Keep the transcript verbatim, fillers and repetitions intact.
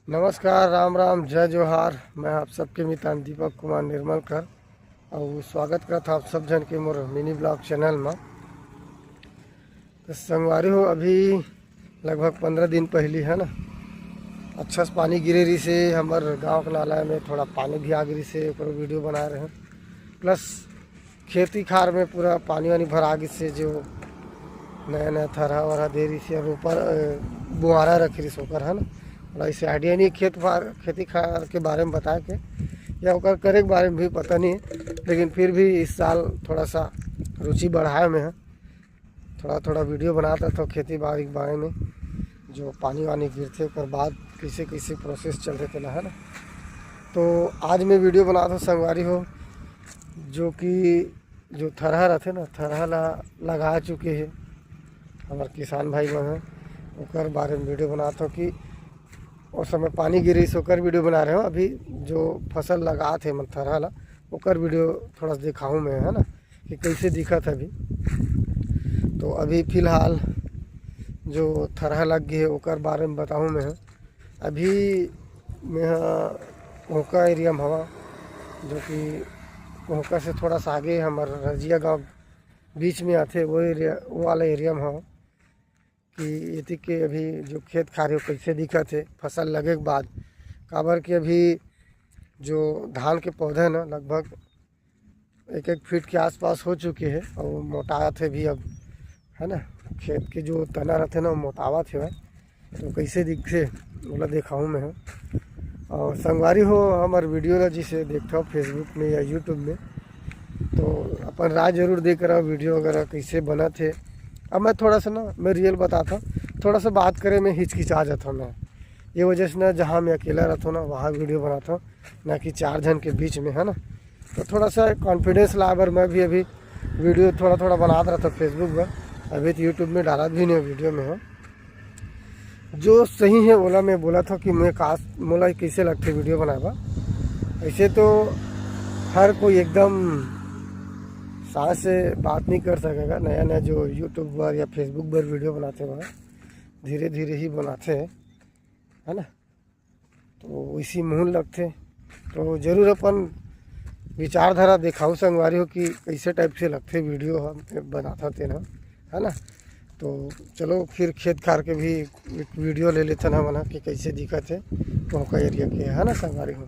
नमस्कार, राम राम, जय जोहार। मैं आप सबके मितान दीपक कुमार निर्मलकर, अउ स्वागत करत हौं आप सब झन के मोर मिनी ब्लॉग चैनल म। तो संगवारी हो, अभी लगभग पंद्रह दिन पहिली, है ना, अच्छा से पानी गिरे रहिस हे, हमर गांव के नाला में थोड़ा पानी भी आ गिरिस हे, ओकरो वीडियो बनाए रहेंव। प्लस खेती खार में पूरा पानी वानी भरा गिस हे, जो नया नया थरहा वरहा दे रहिस हे, अउ ऊपर, अ, बुआरा रखे रहिस ओकर, है ना। थोड़ा इसे आइडिया नहीं खेत बार, खेती खार के बारे में बताए के, या ओकर करे के बारे में भी पता नहीं, लेकिन फिर भी इस साल थोड़ा सा रुचि बढ़ाए में है, थोड़ा थोड़ा वीडियो बनात रहत हौं खेती बाड़ी के बारे में, जो पानी वानी गिरथे ओकर बाद कैसे कैसे प्रोसेस चलथे तेला, है ना। तो आज मैं वीडियो बनात हौं संगवारी हो, जो कि जो थरहा रथे ना, थरहा ला लगा चुके हे हमर किसान भाई मन ह, ओकर बारे में वीडियो बनात हौं कि ओ समय पानी गिरिस ओकर वीडियो बना रहे हौं। अभी जो फसल लगात हे मन थरहा ला, ओकर वीडियो थोड़ा सा दिखाहूँ मैं, है ना, कि कैसे दिखत हे अभी। तो अभी फिलहाल जो थरहा लग गे हे ओकर बारे में बताहूँ मैं। अभी मैं ह कोहका एरिया में हवा, जो कि कोहका से थोड़ा सा आगे हमर रजिया गांव बीच में आथे, वो एरिया, वो वाला एरिया में हवा कि एती के अभी जो खेत खार हे, कैसे दिखत हे फसल लगे के बाद। काबर कि अभी जो धान के पौधा हे ना, लगभग एक एक फीट के आसपास हो चुके हे अउ मोटावत हे भी अब, है ना। खेत के जो तना रथे ना, वो मोटावत हे। तो कैसे दिखथे, ओला देखाहूँ मैं ह। अउ संगवारी हो, हमर वीडियो ला जिसे देखथव Facebook में या YouTube में, तो अपन राय जरूर दे करा वीडियो वगैरह कैसे बनत हे। अब मैं थोड़ा सा ना, मैं रियल बतात हौं, थोड़ा सा बात करे में हिचकिचा जात हौं मैं। ये वजह से ना, जहाँ मैं अकेला रहत हौं ना, वहाँ वीडियो बनात हौं, ना कि चार झन के बीच में, है ना। तो थोड़ा सा कॉन्फिडेंस लाए बर मैं भी अभी वीडियो थोड़ा थोड़ा बनात रहत हौं Facebook पर, अभी तो YouTube में डालत भी नहीं हौं, वीडियो में हौं। जो सही हे ओला मैं बोलत हौं कि मैं का, मोला कैसे लगथे वीडियो बनाए बर। ऐसे तो हर कोई एकदम साँस से बात नहीं कर सकेगा, नया नया जो YouTube पर या Facebook पर वीडियो बनाथे, वह धीरे धीरे ही बनाथे, है ना। तो वैसी मुहून लगथे। तो जरूर अपन विचारधारा देखाहू संगवारी हो कि कैसे टाइप से लगथे वीडियो हम बनाथन तेन ह, है ना। तो चलो फिर खेत खार के भी एक वीडियो ले लेथन हमन ह कि कैसे दिखत हे कोहका एरिया के, है ना संगवारी हो।